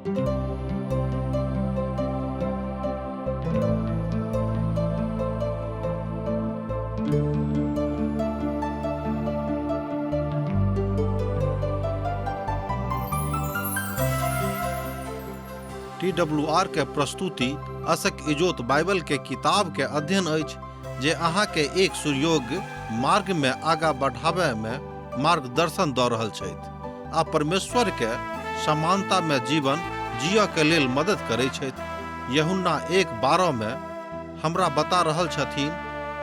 T W R के प्रस्तुति असक इजोत बाइबल के किताब के अध्ययन अछि जे अहाँ के एक सुयोग्य मार्ग में आगा बढ़ाबय में मार्गदर्शन दऽ रहल छथि आ परमेश्वर के समानता में जीवन जियऽ के लेल मदद करै छथि। यूहन्ना 1:12 में हमरा बता रहल छथिन,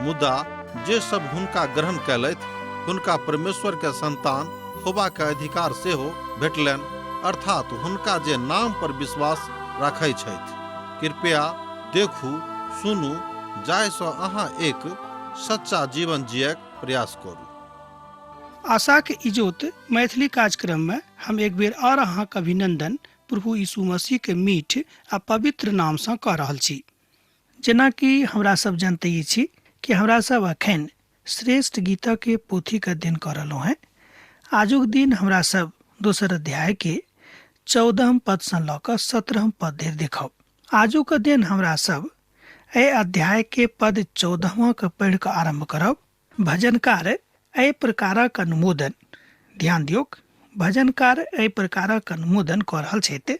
मुदा जे सब हुनका ग्रहण कयलथि, हुनका परमेश्वर के संतान होबा के अधिकार सेहो भेटलनि, अर्थात हुनका जे नाम पर विश्वास राखै छथि। कृपया देखू, सुनू, जाहि सँ अहाँ एक सच्चा जीवन जियक प्रयास करू। आशाक इजोत मैथिली कार्यक्रम में हम एक बेर और अहाँक अभिनंदन प्रभु यीशु मसीह के मीठ आ पवित्र नाम सँ कऽ रहल छी। जेनाकि हमरा सब जनते छी कि हमरा सब अखन श्रेष्ठ गीतक के पोथीक अध्ययन कऽ रहलहुँ हेँ। आजुक दिन हमरा सब दोसर अध्याय के 14 पद सँ लऽ कऽ 17 पद धरि देखब। आजुक अध्ययन हमरा सब एहि अध्याय के पद 14 के पढ़ि कऽ आरम्भ करब। भजनकार एहि प्रकारक अनुमोदन, ध्यान दियौक, भजनकार एहि प्रकारक अनुमोदन कऽ रहल छथि।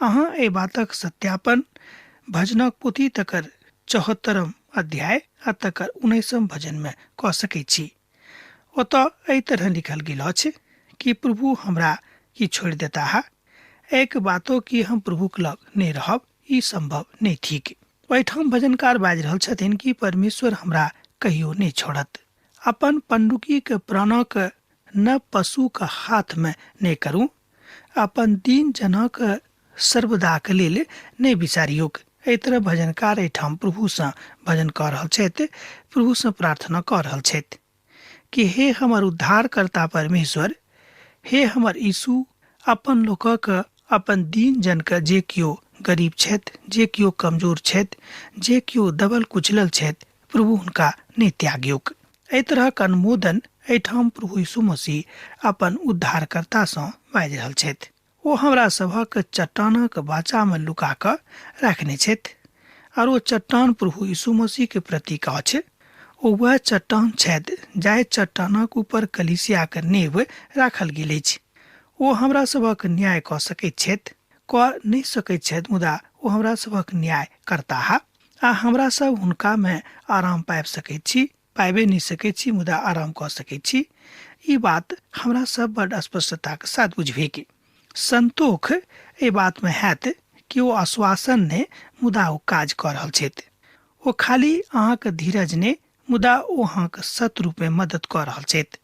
अहाँ एहि बातक सत्यापन भजनक पोथी तकर 74 अध्याय आ तकर 19 भजन में कऽ सकैत छी। ओतऽ एहि तरह लिखल गेल अछि कि प्रभु हमरा की छोड़ि देताह, एक बातो कि हम प्रभुक लग नहि रहब, ई संभव नहि थिक। ओहिठाम भजनकार बाजि रहल छथिन कि परमेश्वर हमरा कहियो नहि छोड़त। अपन पंडुकीक प्राणक न पशुक हाथमे नहि करू, अपन दीन जनक सर्वदाक लेल नहि विचारियोक। एहि तरह भजनकार एहिठाम प्रभुसँ भजन कऽ रहल छथि, प्रभुसँ प्रार्थना कऽ रहल छथि कि हे हमर उद्धारकर्ता परमेश्वर, हे हमर यीशु, अपन लोकक, अपन दीन जनके जे केओ गरीब छथि, जे केओ कमजोर छथि, जे केओ दबल कुचलल छथि, प्रभु हुनका नहि त्यागियोक। एहि तरहक अनुमोदन एहिठाम प्रभु यीशु मसीह अपन उद्धारकर्तासँ बाजि रहल छथि। ओ हमरा सभक चट्टानक बाचामे लुका कऽ राखने छथि आर ओ चट्टान प्रभु यीशु मसीह के प्रतीक अछि। ओ वएह चट्टान छथि जाहि चट्टानक ऊपर कलीसियाक नेव राखल गेल अछि। ओ हमरा सभक न्याय कऽ सकैत छथि, कऽ नहि सकैत छथि, मुदा ओ हमरा सभक न्याय करताह आ हमरा सब हुनकामे आराम पाबि सकैत छी। पाबिए नहि सकैत छी मुदा आराम कऽ सकैत छी। ई बात हमरा सब बड स्पष्टताक साथ बुझबे के संतोख एहि बातमे हैत कि ओ आश्वासन नहि मुदा ओ काज कऽ रहल छथि। ओ खाली अहाँके धीरज नहि मुदा ओ अहाँके सत रूपमे मदद कऽ रहल छथि।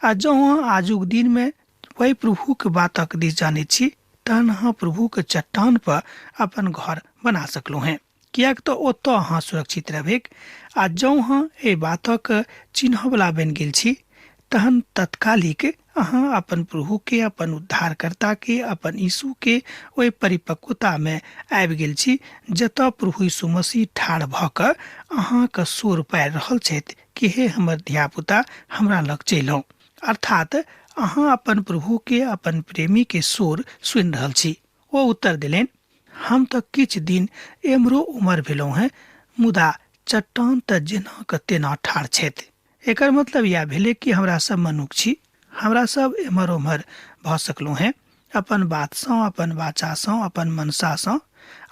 आ जँ अहाँ आजुक दिनमे वही प्रभुके बातक दिस जानैत छी तहन अहाँ प्रभुके चट्टान पर अपन घर बना सकलहुँ हेँ, किएक तऽ ओतऽ अहाँ सुरक्षित रहबेक। आ जँ अहाँ एहि बातक चिन्हऽवला बनि गेल छी तहन तत्कालिक अहाँ अपन प्रभुके, अपन उद्धारकर्ताके, अपन यीशुके ओहि परिपक्वतामे आबि गेल छी जतऽ प्रभु यीशु मसीह ठाढ़ भऽ कऽ अहाँके सोर पारि रहल छथि कि हे हमर धियापुता, हमरा लग चलि आउ। अर्थात अहाँ अपन प्रभुके, अपन प्रेमीके सोर सुनि रहल छी। ओ उत्तर देलनि, हम तऽ किछु दिन एम्हरो उमर भेलहुँ हेँ, मुदा चट्टान तऽ जेनाक तेना ठाढ़ छथि। एकर मतलब इएह भेलै कि हमरा सब मनुख छी, हमरा सब एम्हर ओम्हर भऽ सकलहुँ हेँ अपन बातसँ, अपन वाचासँ, अपन मनसासँ,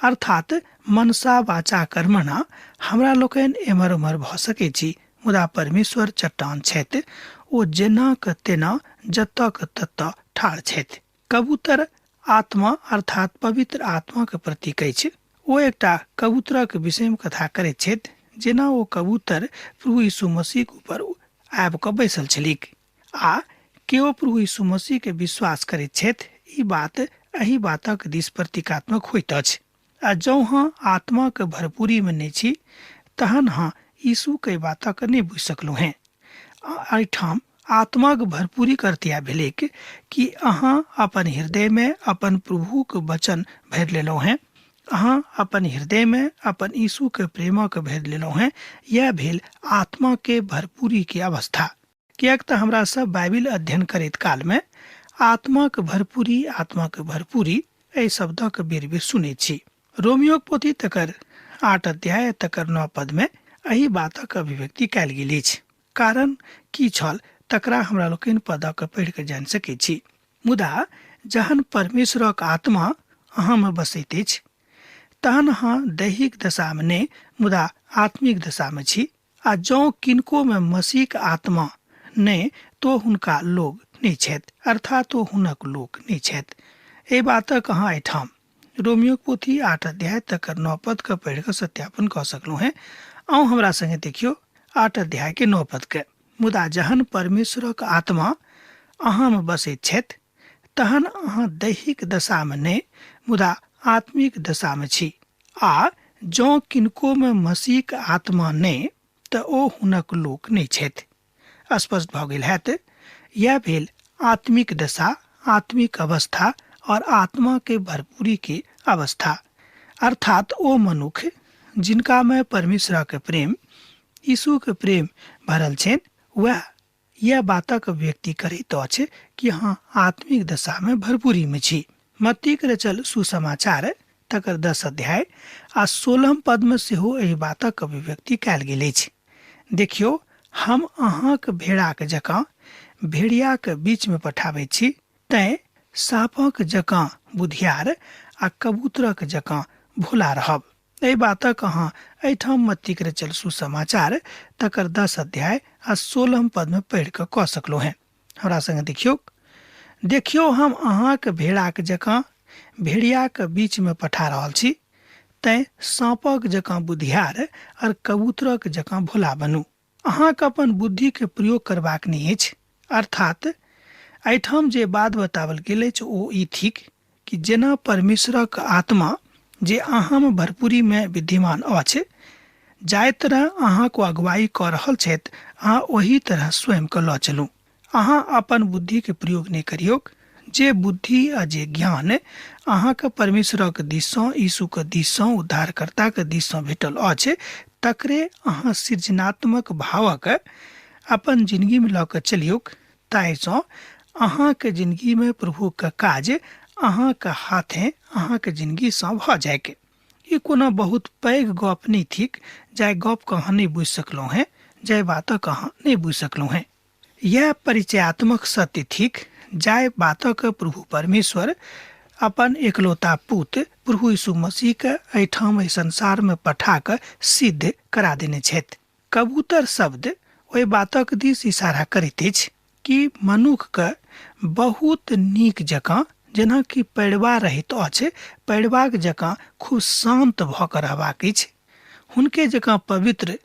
अर्थात मनसा वाचा कर्मणा हमरा लोकनि एम्हर ओम्हर भऽ सकै छी, मुदा परमेश्वर चट्टान छथि, ओ जेनाक तेना जतऽ ततऽ ठाढ़ छथि। कबूतर आत्मा अर्थात पवित्र आत्माक प्रतीक अछि। ओ एकटा कबूतरक विषयमे कथा करैत छथि, जेना ओ कबूतर प्रभु यीशु मसीहक ऊपर आबि कऽ बैसल छलीक आ केओ प्रभु यीशु मसीह के विश्वास करैत छथि। ई बात एहि बातक दिस प्रतीकात्मक होइत अछि। आ जँ अहाँ आत्माक भरपूरीमे नहि छी तहन अहाँ यीशुक एहि बातक नहि बुझि सकलहुँ हेँ। एहिठाम आत्माक भरपूरी अर्थ इएह भेलैक कि अहाँ अपन हृदयमे अपन प्रभुक वचन भरि लेलहुँ हेँ, अहाँ अपन हृदयमे अपन यीशुके प्रेमक भरि लेलहुँ हेँ। इएह भेल आत्माके भरपूरीके अवस्था। किएक तऽ हमरा सब बाइबिल अध्ययन करैत कालमे आत्माक भरपूरी, आत्माक भरपूरी एहि शब्दक बेर बेर सुनैत छी। रोमियोक पोथी तकर 8 अध्याय तकर 9 पद में एहि बातक अभिव्यक्ति कयल गेल अछि। कारण की छल तकरा हमरा लोकनि पदक पढ़ि कऽ जानि सकैत छी। मुदा जहन परमेश्वरक आत्मा अहाँमे बसैत अछि तहन अहाँ दैहिक दशामे नहि मुदा आत्मिक दशामे छी, आ जँ किनकोमे मसीहक आत्मा नहि तो हुनका लोग नहि छथि, अर्थात ओ हुनक लोक नहि छथि। एहि बातक अहाँ एहिठाम रोमियोक पोथी 8 अध्याय तकर 9 पद के पढ़ि कऽ सत्यापन कऽ सकलहुँ हेँ। अहूँ हमरा संगे देखियौ 8 अध्याय के 9 पद के। मुदा जहन परमेश्वरक आत्मा अहाँमे बसैत छथि तहन अहाँ दैहिक दशामे नहि मुदा आत्मिक दशामे छी, आ जँ किनकोमे मसीहक आत्मा नहि तऽ ओ हुनक लोक नहि छथि। स्पष्ट भऽ गेल हैत। यह भेल आत्मिक दशा, आत्मिक अवस्था और आत्मा के भरपूरी के अवस्था, अर्थात ओ मनुख जिनका में परमेश्वर के प्रेम, यीशु के प्रेम भरल छनि, वह यह बातक व्यक्ति करैत अछि कि अहाँ आत्मिक दशा में भरपूरी में छी। मत्तीक रचल सुसमाचार तकर 10 अध्याय आ 16 पद में सेहो एहि बातक अभिव्यक्ति कयल गेल अछि। देखियौ, हम अहाँक भेड़ाक जकाँ भेड़ियाक बीच में पठाबैत छी, तैं साँपक जकाँ बुधियार आ कबूतरक जकाँ भोला रहब। एहि बातक अहाँ एहिठाम मत्तीक रचल सुसमाचार तकर 10 अध्याय आ 16 पद में पढ़ि कऽ कऽ सकलहुँ हेँ। हमरा संगे देखियौ, देखियौ हम अहाँक भेड़ाक जकाँ भेड़ियाक बीच में पठा रहल छी, तैं साँपक जकाँ बुधियार और कबूतरक जकाँ भोला बनू। अहाँके अपन बुद्धि के प्रयोग करबाक नहि अछि। अर्थात एहिठाम जे बात बतावल गेल अछि ओ ई थिक कि जेना परमेश्वरक आत्मा जे अहाँमे भरपूरीमे विद्यमान अछि, जाहि तरह अहाँक अगुवाई कऽ रहल छथि अहाँ ओही तरह स्वयंके लऽ चलू। अहाँ अपन बुद्धिके प्रयोग नहि करियौक। जे बुद्धि आ जे ज्ञान अहाँके परमेश्वरक दिससँ, यीशुके दिससँ, उद्धारकर्ताके दिससँ भेटल अछि, तकरे अहाँ सृजनात्मक भावक अपन जिंदगीमे लऽ कऽ चलियौक। ताहिसँ अहाँके जिंदगीमे प्रभुके काज अहाँके हाथे अहाँके जिंदगीसँ भऽ जायके। ई कोनो बहुत पैघ गप नहि थिक जाहि गपके अहाँ नहि बुझि सकलहुँ हेँ, जाहि बातक अहाँ नहि बुझि सकलहुँ हेँ। यह परिचयात्मक सत्य थिक जाहि बातक प्रभु परमेश्वर अपन एकलौता पुत प्रभु यीशु मसीह के एहिठाम एहि संसार में पठा कऽ सिद्ध करा देने छथि। कबूतर शब्द ओहि बातक दिस इशारा करैत अछि कि मनुख के बहुत नीक जकाँ, जेना कि पैड़वा रहैत अछि, पैड़वाक जकाँ खूब शान्त भऽ कऽ रहबाक अछि, हुनके जकाँ पवित्र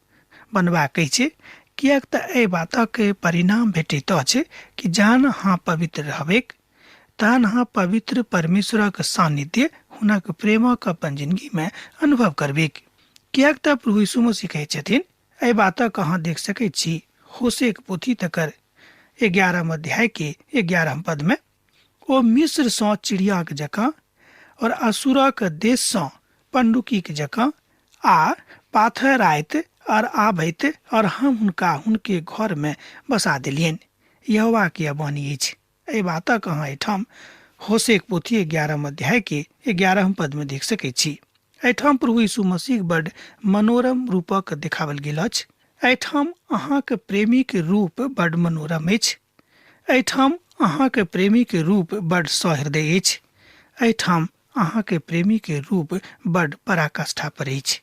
बनबाक अछि, किएक तऽ एहि बातक परिणाम भेटैत अछि कि जहन अहाँ पवित्र रहबैक तहन अहाँ पवित्र परमेश्वरक सान्निध्य, हुनक प्रेमक अपन जिंदगीमे अनुभव करबैक। किएक तऽ प्रभु यीशु मसीह कहै छथिन, एहि बातक अहाँ देख सकैत छी होशेक पोथी तकर 11 अध्याय के 11 पद में, ओ मिस्र सँ चिड़ियाक जकाँ और असुरक देश सँ पंडुकीक जकाँ आ पाथर आयत और आबैत और हम हुनका हुनके घर में बसा देलियनि। यहोवा के वाणी अछि। एहि बातक अहाँ एहिठाम होशेक पोथी 11 अध्याय के 11 पद में देख सकैत छी। एहिठाम प्रभु यीशु मसीह बड मनोरम रूपक देखावल गेल अछि। एहिठाम अहाँके प्रेमी के रूप बड मनोरम अछि। एहिठाम अहाँके प्रेमी के रूप बड सहृदय अछि। एहिठाम अहाँके प्रेमी के रूप बड पराकाष्ठा पर अछि।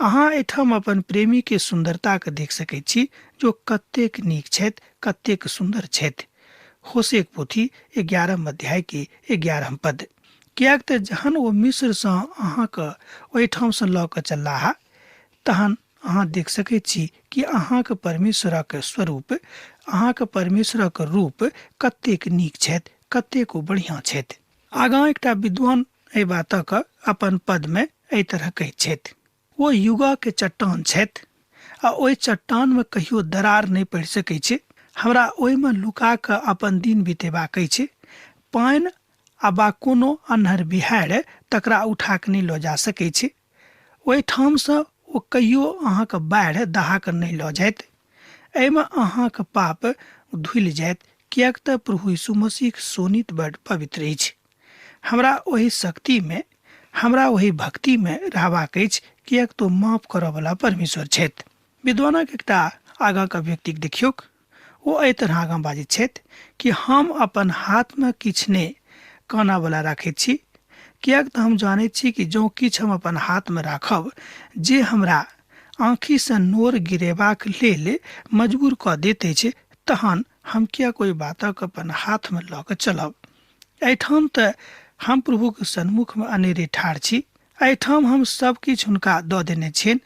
अहाँ एहिठाम अपन प्रेमी के सुंदरता के देख सकैत छी जो कतेक नीक छथि, कतेक सुंदर छथि। होशेक पोथी 11 अध्याय के 11 पद। किएक तऽ जहन ओ मिस्र सँ अहाँके ओहिठाम सँ लऽ कऽ चललाह तहन अहाँ देख सकैत छी कि अहाँके परमेश्वरक स्वरूप, अहाँके परमेश्वरक रूप कतेक नीक छथि, कतेक ओ बढ़िआँ छथि। आगाँ एकटा विद्वान एहि बातक अपन पदमे एहि तरह कहैत छथि, ओ युगक चट्टान छथि आ ओहि चट्टानमे कहियो दरार नहि पड़ि सकैत छै। हमरा ओहिमे लुका कऽ अपन दिन बितेबाक अछि। पानि आ बा कोनो अन्हर बिहाड़ि तकरा उठा कऽ नहि लऽ जा सकैत छै। ओहिठामसँ ओ कहियो अहाँके बाढ़ि दहा कऽ नहि लऽ जायत। एहिमे अहाँके पाप धुलि जायत, किएक तऽ प्रभु यीशु मसीहक शोणित बड पवित्र अछि। हमरा ओहि शक्तिमे, हमरा ओहि भक्तिमे रहबाक अछि, किएक तऽ माफ करऽवला परमेश्वर छथि। विद्वानक एकटा आगाँके व्यक्तिके देखियौक, ओ एहि तरह आगाँ बाजैत छथि कि हम अपन हाथमे किछु नहि कानऽवला राखैत छी, किएक तऽ हम जानैत छी कि जँ किछु हम अपन हाथमे राखब जे हमरा आँखिसँ नोर गिरेबाक लेल मजबूर कऽ दैत अछि, तहन हम किएक ओहि बातक अपन हाथमे लऽ कऽ चलब। एहिठाम तऽ हम प्रभुके सन्मुखमे अनेरे ठाढ़ छी, एहिठाम हम सब किछु हुनका दऽ देने छियनि।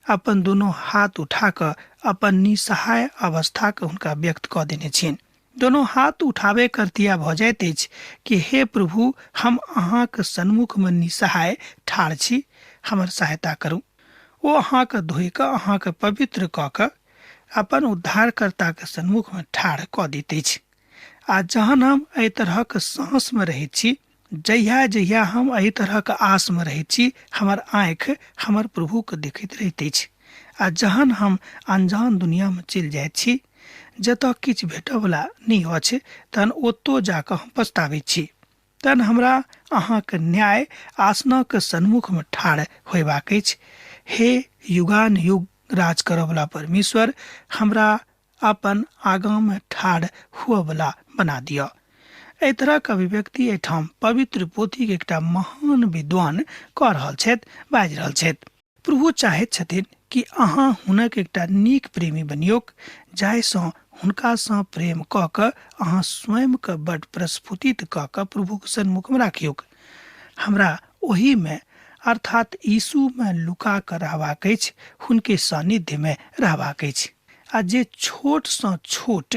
अपन दुनू हाथ उठा कऽ अपन निसहाय अवस्थाके हुनका व्यक्त कऽ देने छियनि। दोनो हाथ उठाबे करतिया भऽ जाइत अछि कि हे प्रभु, हम अहाँके सन्मुखमे निसहाय ठाढ़ छी, हमर सहायता करू। ओ अहाँके धोइ कऽ अहाँके पवित्र कऽ कऽ अपन उद्धारकर्ताके सन्मुखमे ठाढ़ कऽ दैत अछि। आ जहन हम एहि तरहक साहसमे रहैत छी, जहिया जहिया हम एहि तरहक आसमे रहैत छी, हमर आँखि हमर प्रभुके देखैत रहैत अछि। आ जहन हम अनजान दुनियामे चलि जाइत छी जतऽ किछु भेटऽवला नहि अछि, तहन ओतौ जाकऽ हम पछताबैत छी। तहन हमरा अहाँके न्याय आसनक सन्मुखमे ठाढ़ होयबाक अछि। हे युगान युग राज करऽवला परमेश्वर, हमरा अपन आगाँमे ठाढ़ हुअवला बना दिअ। एहि तरहक अभिव्यक्ति एहिठाम पवित्र पोथीके एकटा महान विद्वान कऽ रहल छथि, बाजि रहल छथि। प्रभु चाहैत छथिन कि अहाँ हुनक एकटा नीक प्रेमी बनियौक, जाहिसँ हुनकासँ प्रेम कऽ कऽ अहाँ स्वयंके बड प्रस्फुटित कऽ कऽ प्रभुके सन्मुखमे राखियौक। हमरा ओहिमे अर्थात यीशुमे लुका कऽ रहबाक अछि, हुनके सान्निध्यमे रहबाक अछि। आ जे छोटसँ छोट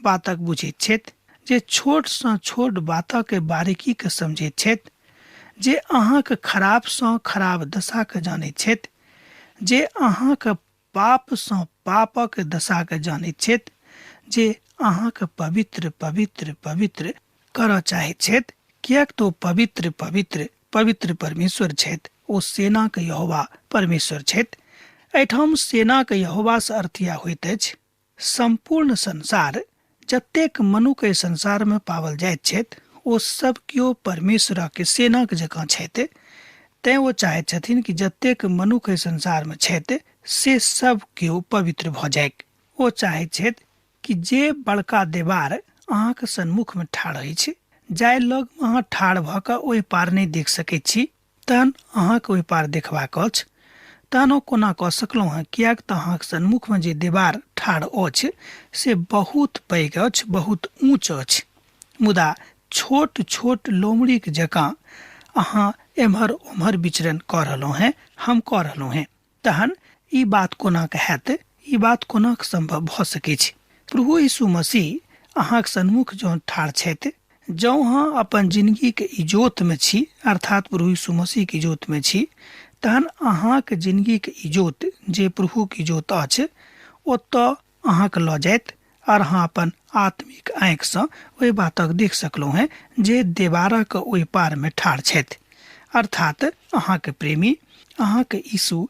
बातक बुझैत छथि, जे छोटसँ छोट बातक बारीकीके समझैत छथि, जे अहाँके खराबसँ खराब दशाके जानैत छथि, जे अहाँके पापसँ पापक दशाके जानैत छथि, जे अहाँके पवित्र पवित्र पवित्र करऽ चाहैत छथि, किएक तऽ ओ पवित्र पवित्र पवित्र परमेश्वर छथि, ओ सेनाके यहोवा परमेश्वर छथि। एहिठाम सेनाके यहोवासँ अर्थ इएह होइत अछि, सम्पूर्ण संसार जतेक मनुख एहि संसारमे पाओल जाइत छथि ओ सब केओ परमेश्वरके सेनाक जकाँ छथि। तेँ ओ चाहैत छथिन कि जतेक मनुख एहि संसारमे छथि से सब केओ पवित्र भऽ जाइक। ओ चाहैत छथि कि जे बड़का देवार अहाँके सन्मुखमे ठाढ़ अछि, जाहि लगमे अहाँ ठाढ़ भऽ कऽ ओहि पार नहि देख सकैत छी, तहन अहाँके ओहि पार देखबाक अछि, तहन ओ कोना कऽ सकलहुँ हँ? किएक तऽ अहाँक सन्मुखमे जे देवार ठाढ़ अछि से बहुत पैघ अछि, बहुत ऊँच अछि, मुदा छोट छोट लोमड़ीक जकाँ अहाँ एम्हर ओम्हर विचरण कऽ रहलहुँ हेँ, हम कऽ रहलहुँ हेँ। तहन ई बात कोना कऽ हैत? ई बात कोना कऽ सम्भव भऽ सकैछ? प्रभु यीशु मसीह अहाँक सन्मुख जँ ठाढ़ छथि, जँ अहाँ अपन जिनगीके इजोतमे छी, अर्थात प्रभु यीशु मसीहके इजोतमे छी, तहन अहाँक जिनगीके इजोत जे प्रभुके इजोत अछि ओतऽ अहाँके लऽ जायत आओर अहाँ अपन आत्मिक आँखिसँ ओहि बातक देख सकलहुँ हेँ जे देवारक ओहि पारमे ठाढ़ छथि, अर्थात अहाँके प्रेमी, अहाँके यीशु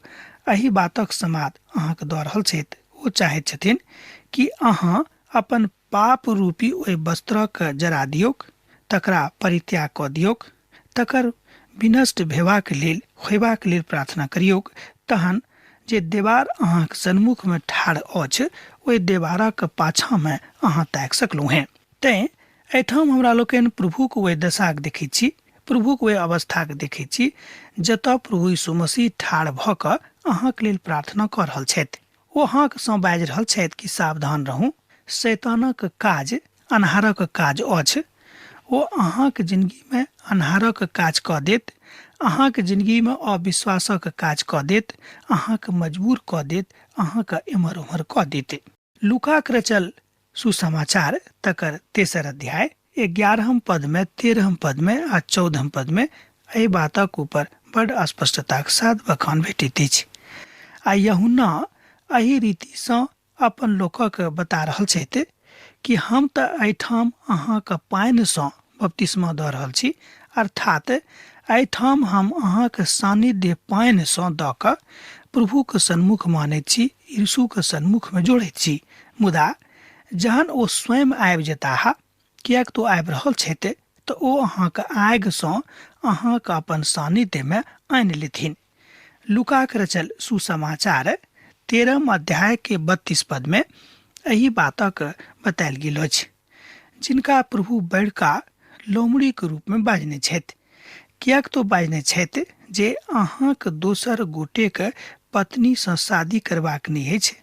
एहि बातक समाद अहाँके दऽ रहल छथि। ओ चाहैत छथिन कि अहाँ अपन पाप रूपी ओहि वस्त्रके जरा दियौक, तकरा परित्याग कऽ दियौक, तकर विनष्ट भेबाक लेल होयबाक लेल प्रार्थना करियौक, तहन जे देवार अहाँक सन्मुखमे ठाढ़ अछि ओहि देवारक पाछाँमे अहाँ ताकि सकलहुँ हेँ। तेँ एहिठाम हमरा लोकनि प्रभुक ओहि दशाक देखैत छी, प्रभुक ओहि अवस्थाके देखैत छी जतऽ प्रभु यीशु मसीह ठाढ़ भऽ कऽ अहाँक लेल प्रार्थना कऽ रहल छथि। ओ अहाँसँ बाजि रहल छथि कि सावधान रहू, शैतानक काज अन्हारक काज अछि। ओ अहाँक जिनगीमे अन्हारक काज कऽ देत, अहाँक जिनगीमे अविश्वासक काज कऽ देत, अहाँके मजबूर कऽ देत, अहाँके एम्हर ओम्हर कऽ देत। लूकाक रचल सुसमाचार तकर तेसर अध्याय 11 पदमे, 13 पदमे आ 14 पदमे एहि बातक ऊपर बड स्पष्टताक साथ बखान भेटैत अछि। आ यूहन्ना एहि रीतिसँ अपन लोकक बता रहल छथि कि हम तऽ एहिठाम अहाँके पानिसँ बपतिस्मा दऽ रहल छी, अर्थात एहिठाम हम अहाँके सान्निध्य पानिसँ दऽ कऽ प्रभुके सन्मुख मानैत छी, यीशुके सन्मुखमे जोड़ैत छी। मुदा जहन ओ स्वयं आबि जेताह, किएक तऽ ओ आबि रहल छथि, तऽ ओ अहाँके आगिसँ अहाँके अपन सानिध्यमे आनि लेथिन। लूकाक रचल सुसमाचार 13 अध्याय के 32 पद में एहि बातक बतायल गेल अछि, जिनका प्रभु बड़का लोमड़ीके रूपमे बाजने छथि। किएक तो बाजने छथि जे अहाँके दोसर गोटेके पत्नीसँ शादी करबाक नहि अछि,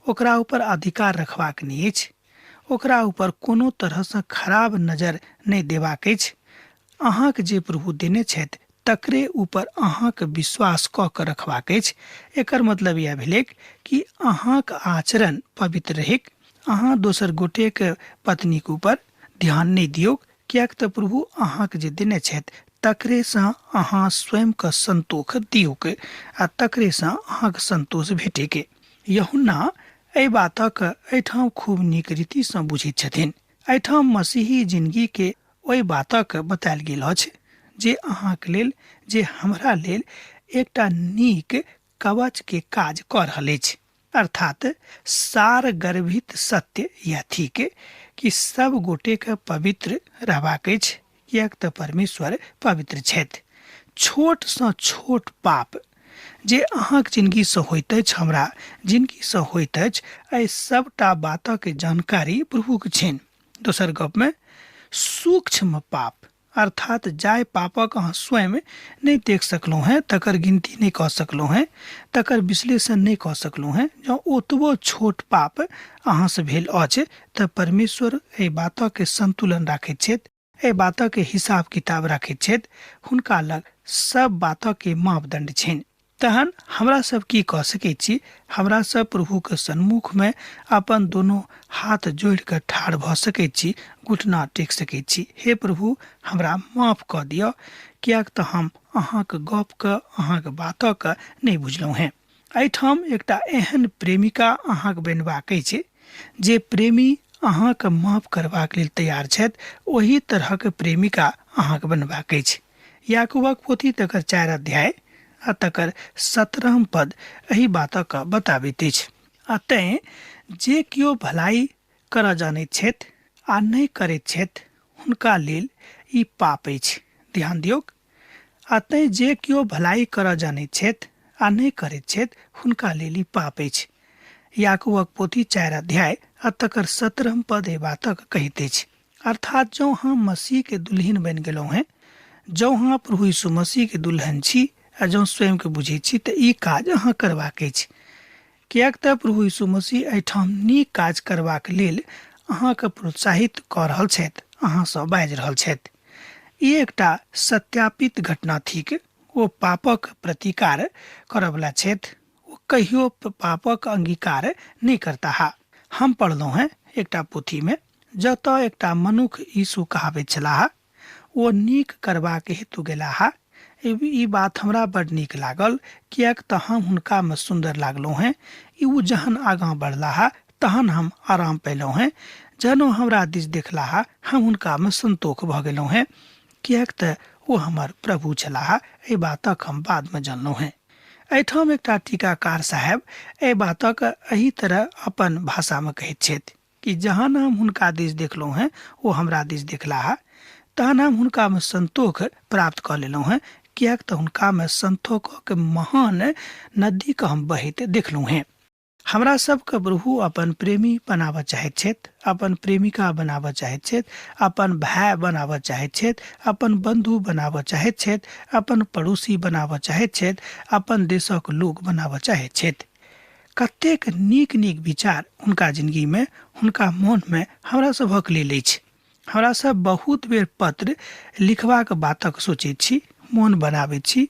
ओकरा ऊपर अधिकार रखबाक नहि अछि, ओकरा ऊपर कोनो तरहसँ खराब नजर नहि देबाक अछि। अहाँके जे प्रभु देने छथि तकरे ऊपर अहाँके विश्वास कऽ के रखबाक अछि। एकर मतलब इएह भेलैक कि अहाँके आचरण पवित्र रहैक, अहाँ दोसर गोटेके पत्नीके ऊपर ध्यान नहि दियौक, किएक तऽ प्रभु अहाँके जे देने छथि तकरेसँ अहाँ स्वयंके संतोष दियौक आ तकरेसँ अहाँके संतोष भेटैक। यूहन्ना एहि बातक एहिठाम खूब नीक रीतिसँ बुझैत छथिन। एहिठाम मसीही जिंदगी के ओहि बातक बतायल गेल अछि जे अहाँके लेल, जे हमरा लेल एकटा नीक कवच के काज कऽ रहल अछि। अर्थात सार गर्भित सत्य यह थिक कि सब गोटे के पवित्र रहबाक अछि, किएक तऽ परमेश्वर पवित्र छथि। छोट सँ छोट पाप जे अहाँके जिंदगीसँ होइत अछि, हमरा जिंदगीसँ होइत अछि, एहि सबटा बातक जानकारी प्रभुके छनि। दोसर गपमे सूक्ष्म पाप, अर्थात जाहि पापक अहाँ स्वयं नहि देख सकलहुँ हेँ, तकर गिनती नहि कऽ सकलहुँ हेँ, तकर विश्लेषण नहि कऽ सकलहुँ हेँ, जँ ओतबो छोट पाप अहाँसँ भेल अछि तऽ परमेश्वर एहि बातक संतुलन राखैत छथि, एहि बातक हिसाब किताब राखैत छथि, हुनका लग सब बातक मापदंड छनि। तहन हमरा सब की कऽ सकै छी? हमरा सब प्रभुके सन्मुखमे अपन दोनो हाथ जोड़ि कऽ ठाढ़ भऽ सकै छी, घुटना टेक सकै छी। हे प्रभु, हमरा माफ कऽ दिअ, किएक तऽ हम अहाँके गपके, अहाँके बातके नहि बुझलहुँ हेँ। एहिठाम एकटा एहन प्रेमिका अहाँके बनबाक अछि जे प्रेमी अहाँके माफ करबाक लेल तैयार छथि, ओहि तरहक प्रेमिका अहाँके बनबाक अछि। याकूबक पोथी तकर 4 अध्याय आ तकर 17 पद एहि बातक बताबैत अछि। आ तैं जे केओ भलाई करऽ जानैत छथि आ नहि करैत छथि हुनका लेल ई पाप अछि। ध्यान दियौक। आ तैं जे केओ भलाई करऽ जानैत छथि आ नहि करैत छथि हुनका लेल ई पाप अछि। याकूबक पोथी 4 अध्याय आ तकर 17 पद एहि बातक कहैत अछि। अर्थात जँ अहाँ मसीह के दुल्हन बनि गेलहुँ हेँ, जँ अहाँ प्रभु यीशु मसीह के दुल्हन छी आ जँ स्वयं के बुझै छी तऽ ई काज अहाँ करबाक अछि। किएक तऽ प्रभु यीशु मसीह एहिठाम नीक काज करबाक लेल अहाँके प्रोत्साहित कऽ रहल छथि, अहाँसँ बाजि रहल छथि। ई एकटा सत्यापित घटना थिक। ओ पापक प्रतिकार करऽवला छथि, ओ कहियो पापक अंगीकार नहि करताह। हम पढ़लहुँ हेँ एकटा पोथीमे, जतऽ एकटा मनुख यीशु कहाबैत छलाह, ओ नीक करबाक हेतु गेलाह। ई बात हमरा बड नीक लागल, किएक तऽ हम हुनकामे सुन्दर लागलहुँ हेँ। ओ जहन आगाँ बढ़लाह तहन हम आराम पयलहुँ हेँ। जहन ओ हमरा दिस देखलाह हम हुनकामे संतोष भऽ गेलहुँ हेँ, किएक तऽ ओ हमर प्रभु छलाह। एहि बातक हम बादमे जनलहुँ हेँ। एहिठाम एकटा टीकाकार साहेब एहि बातक एहि तरह अपन भाषामे कहैत छथि कि जहन हम हुनका दिस देखलहुँ हेँ ओ हमरा दिस देखलाह, तहन हम हुनकामे संतोष प्राप्त कऽ लेलहुँ हेँ, किएक तऽ हुनकामे संतोषक महान नदीके हम बहैत देखलहुँ हेँ। हमरा सबके प्रभु अपन प्रेमी बनाबऽ चाहैत छथि, अपन प्रेमिका बनाबऽ चाहैत छथि, अपन भाय बनाबऽ चाहैत छथि, अपन बंधु बनाबऽ चाहैत छथि, अपन पड़ोसी बनाबऽ चाहैत छथि, अपन देशक लोक बनाबऽ चाहैत छथि। कतेक नीक नीक विचार हुनका जिंदगीमे, हुनका मोनमे हमरा सभक लेल अछि। हमरा सब बहुत बेर पत्र लिखबाक बातक सोचैत छी, मोन बनाबैत छी,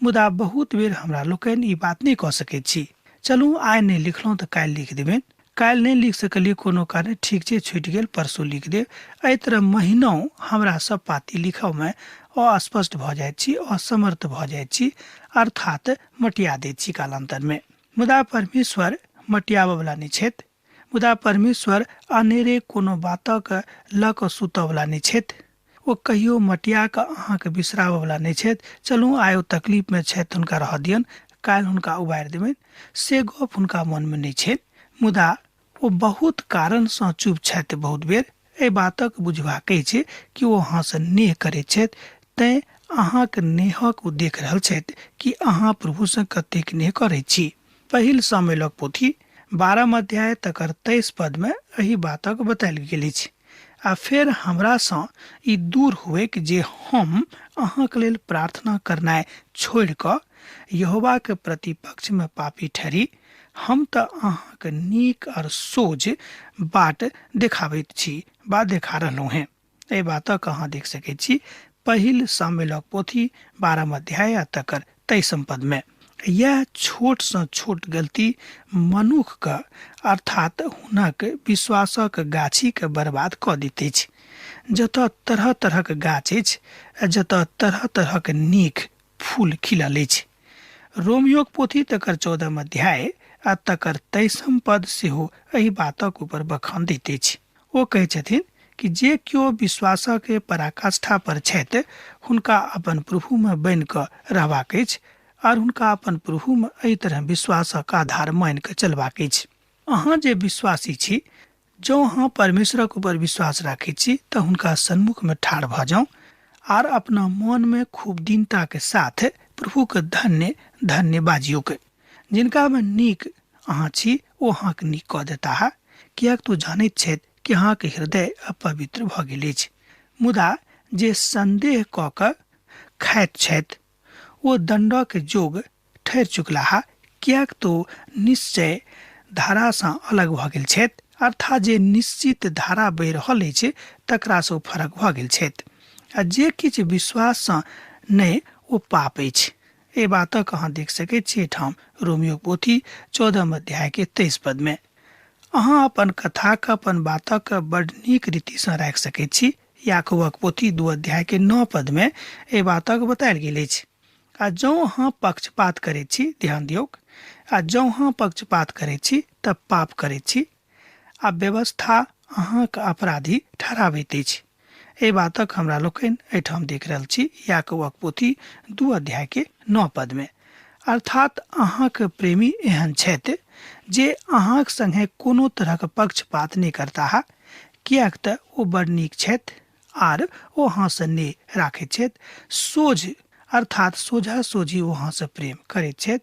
मुदा बहुत बेर हमरा लोकनि ई बात नहि कऽ सकैत छी। चलू आइ नहि लिखलहुँ तऽ काल्हि लिख देबनि, काल्हि नहि लिख सकलियै कोनो कारणे, ठीक छै छुटि गेल, परसू लिख देब। एहि तरह महीनों हमरा सब पाती लिखऽमे अस्पष्ट भऽ जाइत छी, असमर्थ भऽ जाइत छी, अर्थात मटिया दैत छी कालान्तरमे। मुदा परमेश्वर मटियाबऽवला नहि छथि। मुदा परमेश्वर अनेरे कोनो बातक लऽ कऽ सुतऽवला नहि छथि। ओ कहियो मटिया कऽ अहाँके बिसराबऽवला नहि छथि। चलू आइ ओ तकलीफमे छथि, हुनका रहऽ दियौन, काल्हि हुनका उबारि देबनि, से गप हुनका मनमे नहि छनि। मुदा ओ बहुत कारणसँ चुप छथि बहुत बेर। एहि बातक बुझबाक अछि कि ओ अहाँसँ नेह करैत छथि, तेँ अहाँक नेहक ओ देख रहल छथि कि अहाँ प्रभुसँ कतेक नेह करैत छी। पहिल सामुएलक पोथी 12 अध्याय तकर 23 पदमे एहि बातक बतायल गेल अछि। आ फेर हमरासँ ई दूर हुएक जे हम अहाँक लेल प्रार्थना करनाइ छोड़ि कऽ यहोवाक प्रतिपक्षमे पापी ठहरी। हम तऽ अहाँक नीक आओर सोझ बाट देखाबैत छी बा देखा रहलहुँ हेँ। एहि बातक अहाँ देख सकैत छी पहिल सामुएलक पोथी 12 अध्याय आ तकर 23 पदमे। यैह छोटसँ छोट गलती मनुखके अर्थात हुनक विश्वासक गाछीके बर्बाद कऽ दैत अछि। जतऽ तरह तरहक गाछ अछि आ जतऽ तरह तरहक नीक फूल खिलल अछि। रोमियोक पोथी तकर 14 अध्याय आ तकर 23 पद सेहो एहि बातक ऊपर बखान दैत अछि। ओ कहै छथिन कि जे केओ विश्वासक पराकाष्ठा पर छथि हुनका अपन प्रभुमे बनि कऽ रहबाक अछि आर हुनका अपन प्रभुमे एहि तरह विश्वासक आधार मानि कऽ चलबाक अछि। अहाँ जे विश्वासी छी, जँ अहाँ परमेश्वरक ऊपर विश्वास राखैत छी तऽ हुनका सन्मुखमे ठाढ़ भऽ जाउ आर अपना मनमे खूब दीनताके साथ प्रभुके धन्य धन्य बाजियौक। जिनकामे नीक अहाँ छी ओ अहाँके नीक कऽ देताह, किएक तऽ ओ जानैत छथि कि अहाँके हृदय अपवित्र भऽ गेल अछि। मुदा जे सन्देह कऽ कऽ खाइत छथि ओ दण्डक जोग ठहरि चुकलाह, किएक तऽ ओ निश्चय धारासँ अलग भऽ गेल छथि, अर्थात जे निश्चित धारा बहि रहल अछि तकरासँ ओ फरक भऽ गेल छथि। आ जे किछु विश्वाससँ नहि ओ पाप अछि। एहि बातक अहाँ देख सकैत छी एहिठाम रोमियो पोथी 14 अध्याय के 23 पद में। अहाँ अपन कथाक अपन बातक बड नीक रीतिसँ राखि सकैत छी। याकूबक पोथी 2 अध्याय के 9 पद में एहि बातक बतायल गेल अछि। आ जँ अहाँ पक्षपात करैत छी, ध्यान दियौक, आ जँ अहाँ पक्षपात करैत छी तऽ पाप करैत छी आ व्यवस्था अहाँक अपराधी ठहराबैत अछि। एहि बातक हमरा लोकनि एहिठाम देख रहल छी याकूबक पोथी 2 अध्याय के 9 पद में। अर्थात अहाँक प्रेमी एहन छथि जे अहाँक संगे कोनो तरहक पक्षपात नहि करताह, किएक तऽ ओ बड़ नीक छथि आर ओ अहाँसँ नेह राखैत छथि। सोझ अर्थात सोझा सोझी ओ अहाँसँ प्रेम करैत छथि।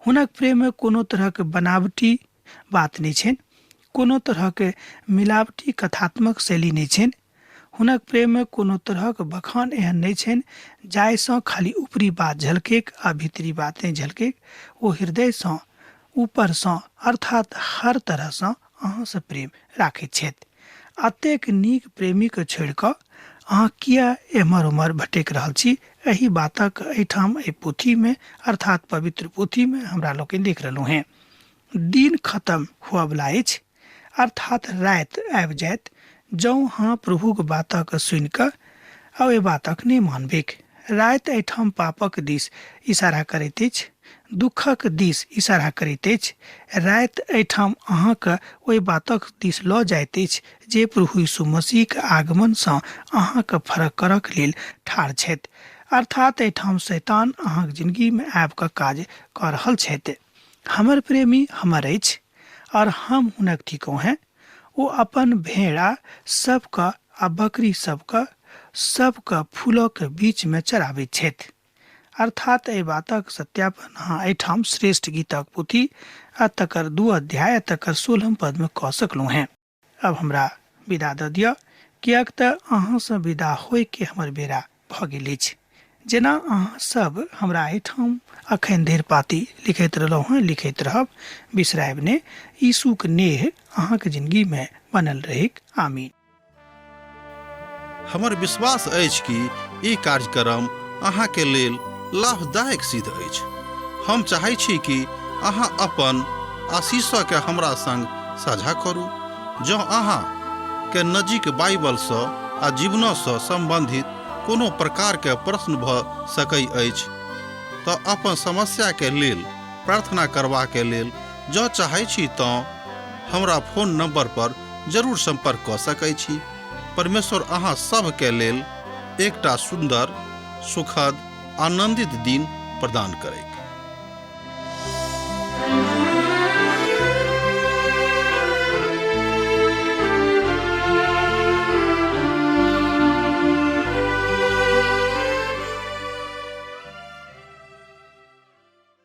हुनक प्रेममे कोनो तरहक बनावटी बात नहि छनि, कोनो तरहक मिलावटी कथात्मक शैली नहि छनि। हुनक प्रेममे कोनो तरहक बखान एहन नहि छनि जाहिसँ खाली ऊपरी बात झलकेक आ भीतरी बात नहि झलकेक। ओ हृदयसँ ऊपरसँ अर्थात हर तरहसँ अहाँसँ प्रेम राखैत छथि। अतेक नीक प्रेमीके छोड़ि कऽ अहाँ किया एम्हर ओम्हर भटकि रहल छी? एहि बातक एहिठाम एहि पोथीमे अर्थात पवित्र पोथीमे हमरा लोकनि देख रहलहुँ हेँ। दिन खतम हुअवला अछि अर्थात राति आबि जायत जँ अहाँ प्रभुक बातक सुनि कऽ आ ओहि बातक नहि मानबैक। राति एहिठाम पापक दिस इशारा करैत अछि, दुःखक दिस इशारा करैत अछि। राति एहिठाम अहाँके ओहि बातक दिस लऽ जाइत अछि जे प्रभु यीशु मसीहक आगमनसँ अहाँके फरक करक लेल ठाढ़ छथि। अर्थात एहिठाम शैतान अहाँक जिंदगीमे आबि कऽ काज कऽ रहल छथि। हमर प्रेमी हमर अछि और हम हुनक थिकहुँ हेँ। ओ अपन भेड़ा सबके आ बकरी सबके सबके फूलक बीचमे चराबैत छथि। अर्थात एहि बातक सत्यापन अहाँ एहिठाम श्रेष्ठ गीतक पोथी आ तकर 2 अध्याय आ तकर 16 पदमे कऽ सकलहुँ हेँ। अब हमरा विदा दऽ दिअ, किएक तऽ अहाँसँ विदा होइके हमर बेरा भऽ गेल अछि। जेना अहाँ सब हमरा एहिठाम अखन धरि पाती लिखैत रहलहुँ हेँ, लिखैत रहब, बिसरायब नहि। यीशुक नेह अहाँक जिनगीमे बनल रहैक। आमीन। हमर विश्वास अछि कि ई कार्यक्रम अहाँके लेल लाभदायक सिद्ध अछि। हम चाहै छी कि अहाँ अपन आशीषके हमरा संग साझा करू। जँ अहाँ के नजीक बाइबलसँ आ जीवनसँ सम्बन्धित कोनो प्रकारके प्रश्न भऽ सकै अछि तऽ अपन समस्याके लेल प्रार्थना करबाके लेल जँ चाहै छी तँ हमरा फोन नंबर पर जरूर संपर्क कऽ सकै छी। परमेश्वर अहाँ सभके लेल एकटा सुन्दर, सुखद, आनंदित दिन प्रदान करैक।